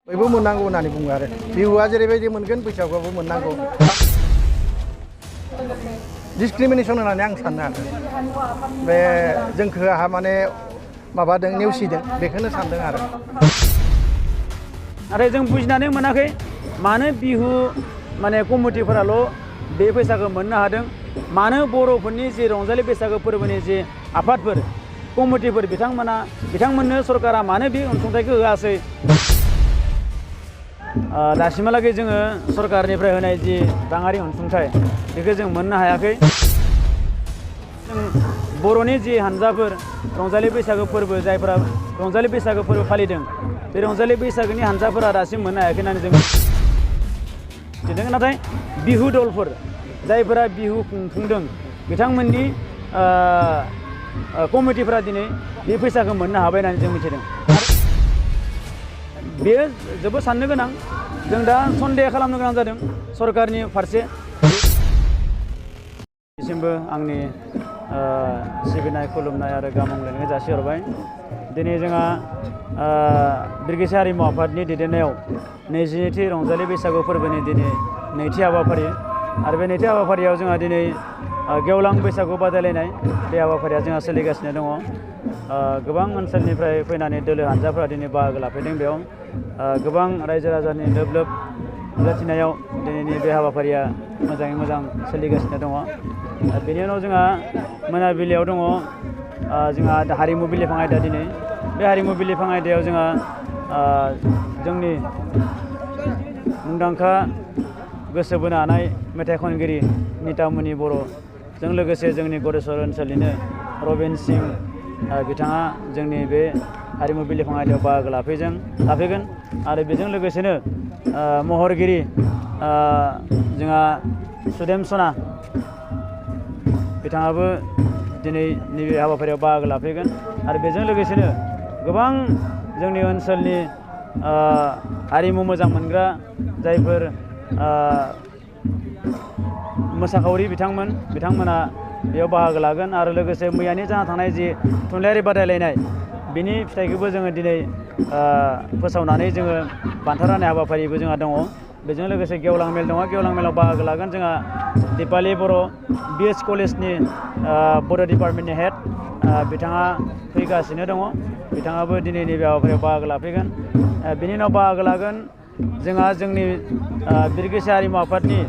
बयबो मोननांगौ होननानै बुङो आरो बिहुआ जेरैबायदि मोनगोन बैसागुआबो मोननांगौ डिसक्रिमिनेसन होननानै आं सानो आरो बे जोंखौ आहा माने माबादों नेवसिदों बेखौनो सानदों आरो नाथाय जों बुजिनानै मोनाखै मानो बिहु माने कमिटिफोराल' बे फैसाखौ मोननो हादों मानो बर'फोरनि जे रंजालि बैसागो फोरबोनि जे आफादफोर कमिटिफोर बिथांमोननो सरकारा मानो बे अनसुंथाइखौ होआसै दासिमहालागै जोङो सरकारनिफ्राय होनाय जि राङारि अनसुंथाइ बेखौ जों मोननो हायाखै जों बर'नि जि हानजाफोर रंजालि बैसागो फोरबो जायफोरा रंजालि बैसागो फोरबो फालिदों बे रंजालि बैसागोनि हानजाफोरा दासिम मोननो हायाखै होननानै जों मिथिदों नाथाय बिहु दलफोर जायफोरा बिहु खुंफुंदों बिथांमोननि कमिटिफोरा दिनै बे फैसाखौ मोननो हाबाय होननानै जों मिथिदों बेयो जोबोद साननो गोनां जों दा सन्देह खालामनो गोनां जादों सरकारनि फारसे दासिमबो आंनि सिबिनाय खुलुमनाय आरो गाहाम हामलायनायखौ जासिहरबाय दिनै जोंहा बिरगोस्रि हारिमु आफादनि दैदेननायाव 22थि रंजालि बैसागु फोरबोनि दिनै नैथि हाबाफारि आरो बे नैथि हाबाफारियाव जोंहा दिनै गेवलां बैसागु बादायलायनाय बे हाबाफारिया जोंहा सोलिगासिनो दङ गोबां ओनसोलनिफ्राय फैनानै दोलो हानजाफोरा दिनै बाहागो लाफैदों बेयाव गोबां रायजो राजानि लोब लोब नुजाथिनायाव दिनैनि बे हाबाफारिया मोजाङै मोजां सोलिगासिनो दङ बेनि उनाव जोंहा मोनाबिलियाव दङ जोंहा हारिमु बिलिफां आयदा दिनै बे हारिमु बिलिफां आयदायाव जोंहा जोंनि मुंदांखा गोसो बोनो हानाय मेथाइ खनगिरि नितामुनि बर'जों लोगोसे जोंनि गरेस्वर ओनसोलनिनो रबिन सिं बिथाङा जोंनि बे हारिमु बिलिफां आयदायाव बाहागो लाफैगोन आरो बेजों लोगोसेनो महरगिरि जोंहा सुदेम सना बिथाङाबो दिनै नैबे हाबाफारियाव बाहागो लाफैगोन आरो बेजों लोगोसेनो गोबां जोंनि ओनसोलनि हारिमु मोजां मोनग्रा जायफोर मोसाखावरि बिथांमोना बेयाव बाहागो लागोन आरो लोगोसे मैयानि जाना थानाय जि थुनलाइयारि बादायलायनाय बिनि फिथाइखौबो जोङो दिनै फोसावनानै जोङो बान्था राननाय हाबाफारिबो जोंहा दङ बेजों लोगोसे गेवलां मेल दङ गेवलां मेलाव बाहागो लागोन जोंहा दिपालि बर' BH कलेजनि बर' डिपार्टमेन्टनि हेड बिथाङा फैगासिनो दङ बिथाङाबो दिनै नैबे हाबाफारियाव बाहागो लाफैगोन बिनि उनाव बाहागो लागोन जोंहा जोंनि बिरगोस्रि हारिमु आफादनि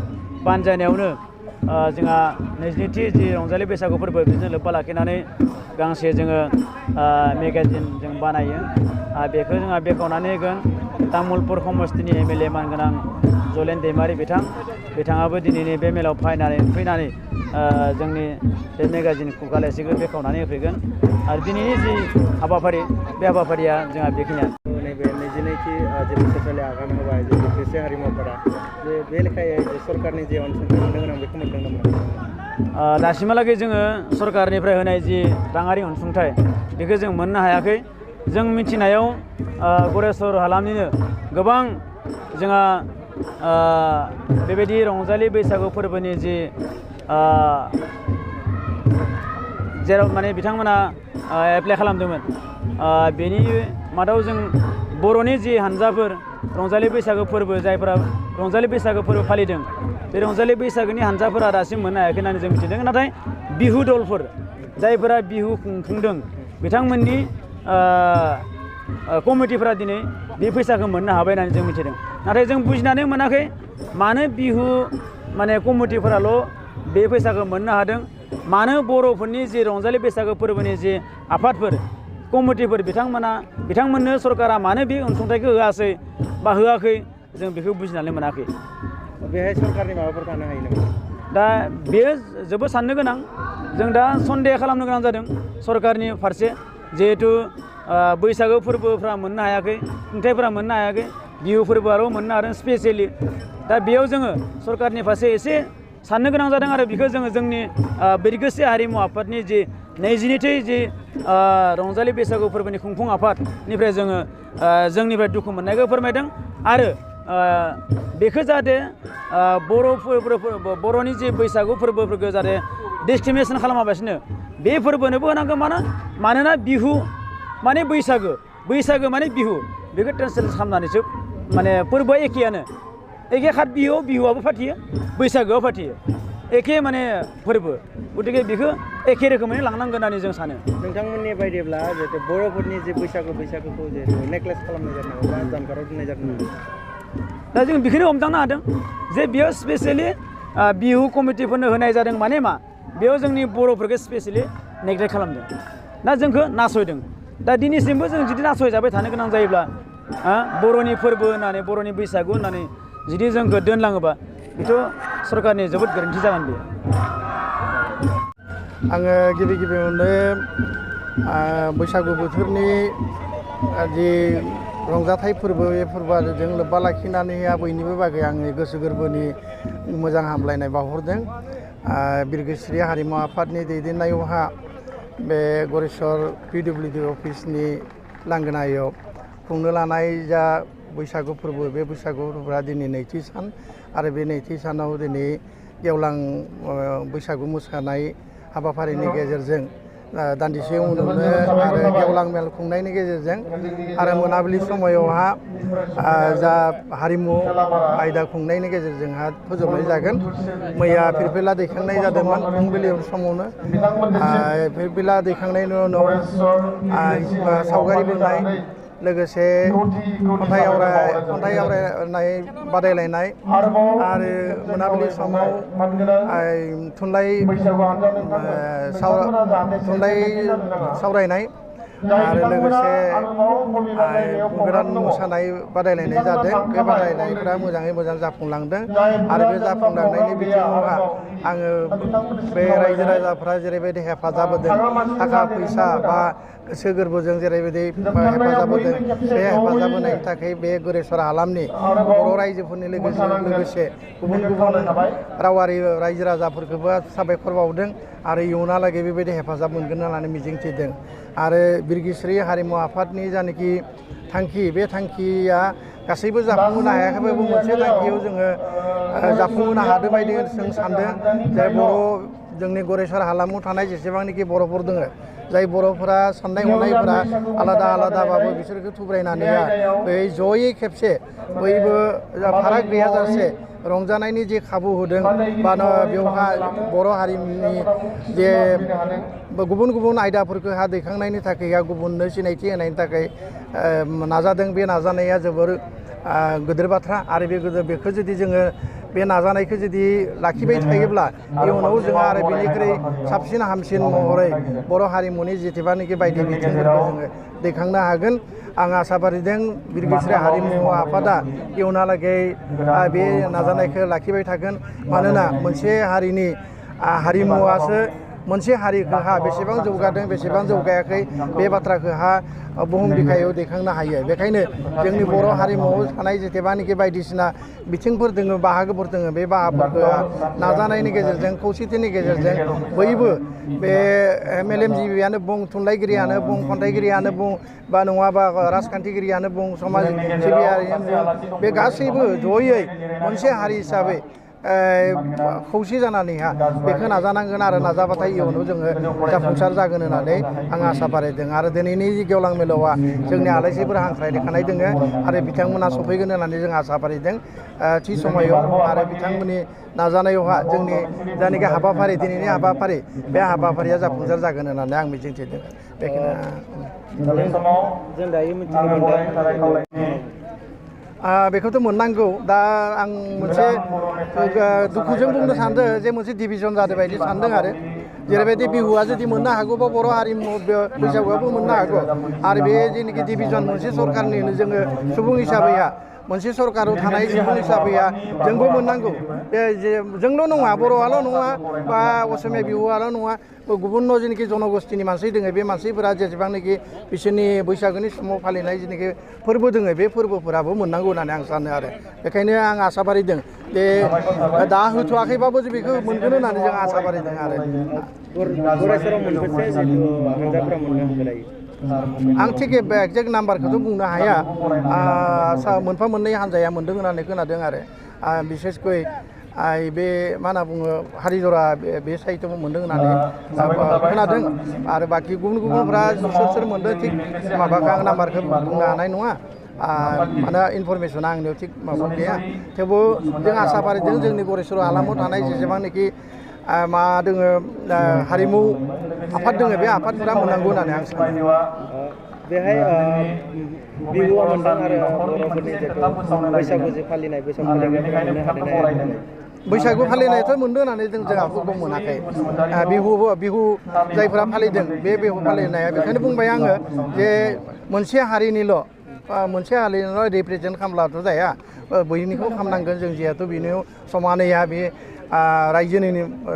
बानजायनायावनो जोंहा 22थि जि रंजालि बैसागु फोरबो बेजों लोब्बा लाखिनानै गांसे जोङो मेगाजिन जों बानायो बेखौ जोंहा बेखेवनानै होगोन तामुलपुर समस्तिनि MLA मानगोनां जलेन दैमारि बिथाङाबो दिनैनि बे मेलाव फैनानै जोंनि बे मेगाजिन खुगा लाइसिखौ बेखेवनानै होफैगोन आरो दिनैनि जि हाबाफारि बे हाबाफारिया जोंहा बेखिनियानो नैबे 22थि जि बोसोरसालि आगान होबाय जे बिरगोस्रि हारिमु आफादा बे लेखायै सरकारनि जे अनसुंथाइ मोननो गोनां बेखौ मोनदों नामा दासिमहालागै जोङो सरकारनिफ्राय होनाय जि राङारि अनसुंथाइ बेखौ जों मोननो हायाखै जों मिथिनायाव गरेस्वर हालामनिनो गोबां जोंहा बेबायदि रंजालि बैसागु फोरबोनि जि जेराव माने बिथांमोना एप्लाइ खालामदोंमोन बेनि मादाव जों बर'नि जि हानजाफोर रंजालि बैसागो फोरबो जायफोरा रंजालि बैसागो फोरबो फालिदों बे रंजालि बैसागोनि हानजाफोरा दासिम मोननो हायाखै होननानै जों मिथिदों नाथाय बिहु दलफोर जायफोरा बिहु खुंफुंदों बिथांमोननि कमिटिफोरा दिनै बे फैसाखौ मोननो हाबाय होननानै जों मिथिदों नाथाय जों बुजिनानै मोनाखै मानो बिहु माने कमिटिफोराल' बे फैसाखौ मोननो हादों मानो बर'फोरनि जि रंजालि बैसागो फोरबोनि जि आफादफोर कमिटिफोर बिथांमोननो सरकारा मानो बे अनसुंथाइखौ होआसै बा होआखै जों बेखौ बुजिनानै मोनाखै बेहाय सरकारनि माबाफोर थानो हायो नामा दा बेयो जोबोद साननो गोनां जों दा सन्देह खालामनो गोनां जादों सरकारनि फारसे जिहेथु बैसागो फोरबोफ्रा मोननो हायाखै खुंथाइफोरा मोननो हायाखै बिहु फोरबोआल' मोननो हादों स्पेसियेलि दा बेयाव जोङो सरकारनि फारसे एसे साननो गोनां जादों आरो बेखौ जोङो जोंनि बिरगोस्रि हारिमु आफादनि जि 22थि जि रंजालि बैसागु फोरबोनि खुंफुं आफादनिफ्राय जोङो जोंनिफ्राय दुखु मोननायखौ फोरमायदों आरो बेखौ जाहाथे बर'नि जि बैसागु फोरबोफोरखौ जाहाथे डिसक्रिमिनेसन खालामालासिनो बे फोरबोनोबो होनांगौ मानोना बिहु माने बैसागो माने बिहु बेखौ ट्रेन्सलेट खालामनानैसो माने फोरबोआ एखेयानो एखे खात बिहुआव बिहुआबो फाथियो बैसागोआव फाथियो एखे माने फोरबो गतिके बेखौ एखे रोखोमैनो लांनांगोन होननानै जों सानो नोंथांमोननि बायदिब्ला जिहेतु बर'फोरनि जे बैसागुखौ जिहेतु नेक्लेस खालामनाय जादों बा जानगाराव दोननाय जादों दा जों बेखौनो हमदांनो हादों जे बेयाव स्पेसियेलि बिहु कमिटिफोरनो होनाय जादों माने मा बेयाव जोंनि बर'फोरखौ स्पेसियेलि नेग्लेक्ट खालामदों दा जोंखौ नासयदों दा दिनैसिमबो जों जुदि नासयजाबाय थानो गोनां जायोब्ला बर'नि फोरबो होननानै बर'नि बैसागु होननानै जुदि जोंखौ दोनलाङोबा बेथ' सरकारनि जोबोद गोरोन्थि जागोन बेयो आङो गिबियावनो बैसागु बोथोरनि जि रंजाथाइ फोरबो बे फोरबोजों लोब्बा लाखिनानै बयनिबो बागै आंनि गोसो गोरबोनि मोजां हामलायनाय बावहरदों बिरगोस्रि हारिमु आफादनि दैदेननायावहा बे गरेस्वर PWD अफिसनि लांगोनायाव खुंनो लानाय जा बैसागु फोरबो बे बैसागु फोरबोआ दिनै नैथि सान आरो बे नैथि सानाव दिनै गेवलां बैसागु मोसानाय हाबाफारिनि गेजेरजों दान्दिसे उनावनो आरो गेवलां मेल खुंनायनि गेजेरजों आरो मोनाबिलि समायावहा जा हारिमु आयदा खुंनायनि गेजेरजोंहा फोजोबनाय जागोन मैया फिरफिला दैखांनाय जादोंमोन फुंबिलि समावनो फिरफिला दैखांनायनि उनाव सावगारि बोनाय लोगोसे खन्थाइ आवरायनाय बादायलायनाय आरो मोनाबिलि समाव थुनलाइ सावरायनाय आरो लोगोसे गोदान मोसानाय बादायलायनाय जादों बे बादायलायनायफ्रा मोजाङै मोजां जाफुंलांदों आरो बे जाफुंलांनायनि बिथिङावहा आङो बे रायजो राजाफ्रा जेरैबायदि हेफाजाब होदों थाखा फैसा बा गोसो गोरबोजों जेरैबायदि हेफाजाब होदों बे हेफाजाब होनायनि थाखाय बे गरेस्वर हालामनि बर' रायजोफोरनि लोगोसे गुबुन रावारि रायजो राजाफोरखौबो साबायखर बावदों आरो इयुनहालागै बेबायदि हेफाजाब मोनगोन होननानै मिजिंथिदों आरो बिरगोस्रि हारिमु आफादनि जानाखि थांखि बे थांखिया गासैबो जाफुंहोनो हायाखैबाबो मोनसे थांखियाव जोङो जाफुंहोनो हादों बायदि जों सानदों जे जोंनि गरेस्वर हालामाव थानाय जेसेबांनाखि बर'फोर दङ जाय बर'फोरा साननाय हनायफोरा आलादाबाबो बिसोरखौ थुब्रायनानै बै जयै खेबसे बयबो फाराग गैयाजासे रंजानायनि जे खाबु होदों बा बेवहाय बर' हारिमुनि जे गुबुन आयदाफोरखौ दैखांनायनि थाखाय गुबुननो सिनायथि होनायनि थाखाय नाजादों बे नाजानाया जोबोर गोदोर बाथ्रा आरो बेखौ जुदि जोङो बे नाजानायखौ जुदि लाखिबाय थायोब्ला इयुनाव जोङो आरो बेनिख्रुइ साबसिन हामसिन महरै बर' हारिमुनि जेसेबांनाखि बायदि बिथिंफोरखौ जोङो दैखांनो हागोन आं आसा फारिदों बिरगोस्रि हारिमु आफादा इयुनहालागै बे नाजानायखौ लाखिबाय थागोन मानोना मोनसे हारिनि हारिमुवासो मोनसे हारिखौहा बेसेबां जौगादों बेसेबां जौगायाखै बे बाथ्राखौहा बुहुम बिखायाव दैखांनो हायो बेखायनो जोंनि बर' हारिमुआव थानाय जेसेबांनाखि बायदिसिना बिथिंफोर दङ बाहागोफोर दङ बे बाहागोफोरखौ नाजानायनि गेजेरजों खौसेथिनि गेजेरजों बयबो बे मेलेमजिबियानो बुं थुनलाइगिरियानो बुं खन्थाइगिरियानो बुं बा नङाबा राजखान्थिगिरियानो बुं समाज सिबियारियानो बुं बे गासैबो जयै मोनसे हारि हिसाबै खौसे जानानैहा बेखौ नाजानांगोन आरो नाजाबाथाय इयुनाव जोङो जाफुंसार जागोन होननानै आं आसा फारिदों आरो दिनैनि गेवलां मेलावा जोंनि आलासिफोर हांख्रायखानाय दङ आरो बिथांमोना सफैगोन होननानै जों आसा फारिदों थि समायाव आरो बिथांमोननि नाजानायावहा जोंनि जायनाखि हाबाफारि दिनैनि हाबाफारि बे हाबाफारिया जाफुंसार जागोन होननानै आं मिजिंथिदों बेखिनि जों दायो मिथिनो मोनदों बेखौथ' मोननांगौ दा आं मोनसे दुखुजों बुंनो सानदों जे मोनसे डिभिजन जादों बायदि सानदों आरो जेरैबायदि बिहुआ जुदि मोननो हागौ बा बर' हारिमु बैसागुआबो मोननो हागौ आरो बे जेनाखि डिभिजन मोनसे सरकारनिनो जोङो सुबुं हिसाबैहा मोनसे सरकाराव थानाय सुबुं हिसाबैहा जोंबो मोननांगौ जोंल' नङा बर'आल' नङा बा असमिया बिहुआल' नङा गुबुन जेनाखि जनगोष्ठीनि मानसि दङ बे मानसिफोरा जेसेबांनाखि बिसोरनि बैसागोनि समाव फालिनाय जेनाखि फोरबो दङ बे फोरबोफोराबो मोननांगौ होननानै आं सानो आरो बेखायनो आं आसा फारिदों जे दा होथ'वाखैबाबो बेखौ मोनगोन होननानै जों आसा फारिदों आरो गरेस्वराव मोनबेसे जिथु हानजाफोरा मोननो हायो आं थिग एक्जेक्ट नाम्बारखौथ' बुंनो हाया मोनफा मोननै हान्जाया मोनदों होननानै खोनादों आरो बिसेसकै बे मा होनना बुङो हारिजरा बे साइटआव मोनदों होननानै खोनादों आरो बाखि गुबुनफ्रा सोर मोनदों थिग माबाखौ आं नाम्बारखौ बुंनो हानाय नङा माने इनफरमेसना आंनियाव थिग माबा गैया थेवबो जों आसा फारिदों जोंनि गरेस्वर हालामाव थानाय जेसेबांनाखि मा दोङो हारिमु आफाद दोङो बे आफादफोरा मोननांगौ होननानै आं सानो बेहाय बिहुआ मोनदों आरो बर'फोरनि जिथु बैसागु जे फालिनाय बैसागु फालिनायफोरा मोननो हादों बैसागु फालिनायथ' मोनदों होननानै जोंहा फोरबो मोनाखै बिहु जायफोरा फालिदों बे बिहु फालिनाया बेखायनो बुंबाय आङो जे मोनसे हारिनिल' रिप्रेजेन्ट खालामब्लाथ' जाया बयनिखौ खालामनांगोन जों जिहेथु बेनियाव समानैया बे रायजोनि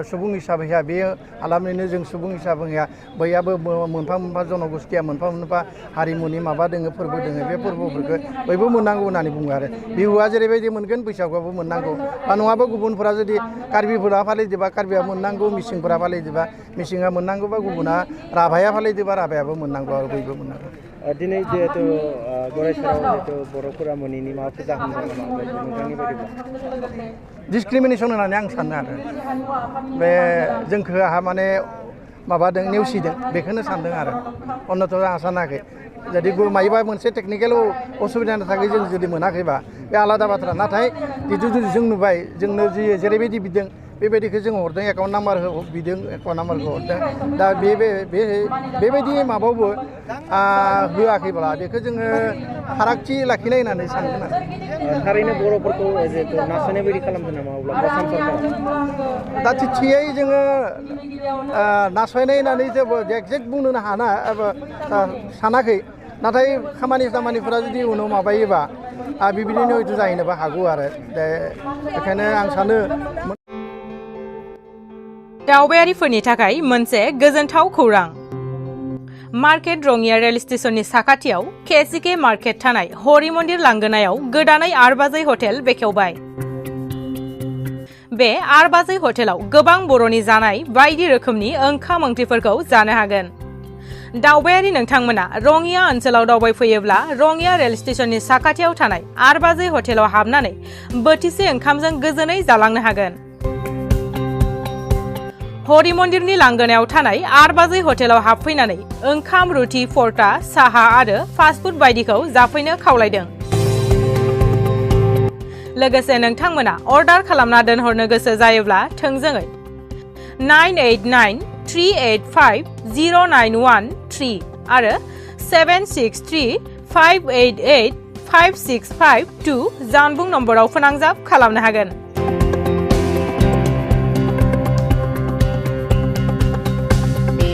सुबुं हिसाबैहा बे हालामनिनो जों सुबुं हिसाबैहा बयहाबो मोनफा मोनफा जनगोष्ठिया मोनफा मोनफा हारिमुनि माबा दोङो फोरबो दोङो बे फोरबोफोरखौ बयबो मोननांगौ होननानै बुङो आरो बिहुआ जेरैबायदि मोनगोन बैसागुआबो मोननांगौ बा नङाबा गुबुनफोरा जुदि कार्बिफोरा फालिदोंबा कार्बिया मोननांगौ मिसिंफोरा फालिदोंबा मिसिङा मोननांगौ बा गुबुना राभाया फालिदोंबा राभायाबो मोननांगौ आरो बयबो मोननांगौ दिनै जिहेतु गरेस्वराव जिहेतु बर'फोरा मोनैनि माबाफोर जाहोन दङ नामा नोंथांनि बायदिब्ला डिसक्रिमिनेसन होननानै आं सानो आरो बे जोंखौ माने माबादों नेवसिदों बेखौनो सानदों आरो अन्यथ' आं सानाखै जुदि मायोबा मोनसे टेकनिकेल असुबिदानि थाखाय जों जुदि मोनाखैबा बे आलादा बाथ्रा नाथाय जिथु जों नुबाय जोंनो जि जेरैबायदि बिदों बेबायदिखौ जों हरदों एकाउन्ट नाम्बार बिदों एकाउन्ट नाम्बारखौ हरदों दा बेबायदि माबायावबो होआखैब्ला बेखौ जोङो फारागथि लाखिनाय होननानै सानगोन आरो थारैनो बर'फोरखौ जिहेतु नासयनाय बायदि खालामदों नामा अब्ला आसाम सरकारा दा थियै जोङो नासयनाय होननानै जेबो एक्जेक्ट बुंनो हाना सानाखै नाथाय खामानिफोरा जुदि उनाव माबायोबा बिबायदिनो हयथ' जाहैनोबो हागौ आरो दा बेखायनो आं सानो दावबायारिफोरनि थाखाय मोनसे गोजोनथाव खौरां मार्केट रङिया रेल स्टेशननि साखाथियाव केसिके मार्केट थानाय हरि मन्दिर लांगोनायाव गोदानै आरबाजै हटेल बेखेवबाय बे आरबाजै हटेलाव गोबां बर'नि जानाय बायदि रोखोमनि ओंखाम ओंख्रिफोरखौ जानो हागोन दावबायारि नोंथांमोना रङिया ओनसोलाव दावबायफैयोब्ला रङिया रेल स्टेशननि साखाथियाव थानाय आरबाजै हटेलाव हाबनानै बोथिसे ओंखामजों गोजोनै जालांनो हागोन हरि मन्दिरनि लांगोनायाव थानाय आरबाजै हटेलाव हाबफैनानै ओंखाम रुटि परटा साहा आरो फास्टफुड बायदिखौ जाफैनो खावलायदों लोगोसे नोंथांमोना अर्डार खालामना दोनहरनो गोसो जायोब्ला थोंजोङै 9893850913 आरो 7635885652 जानबुं नम्बराव फोनांजाब खालामनो हागोन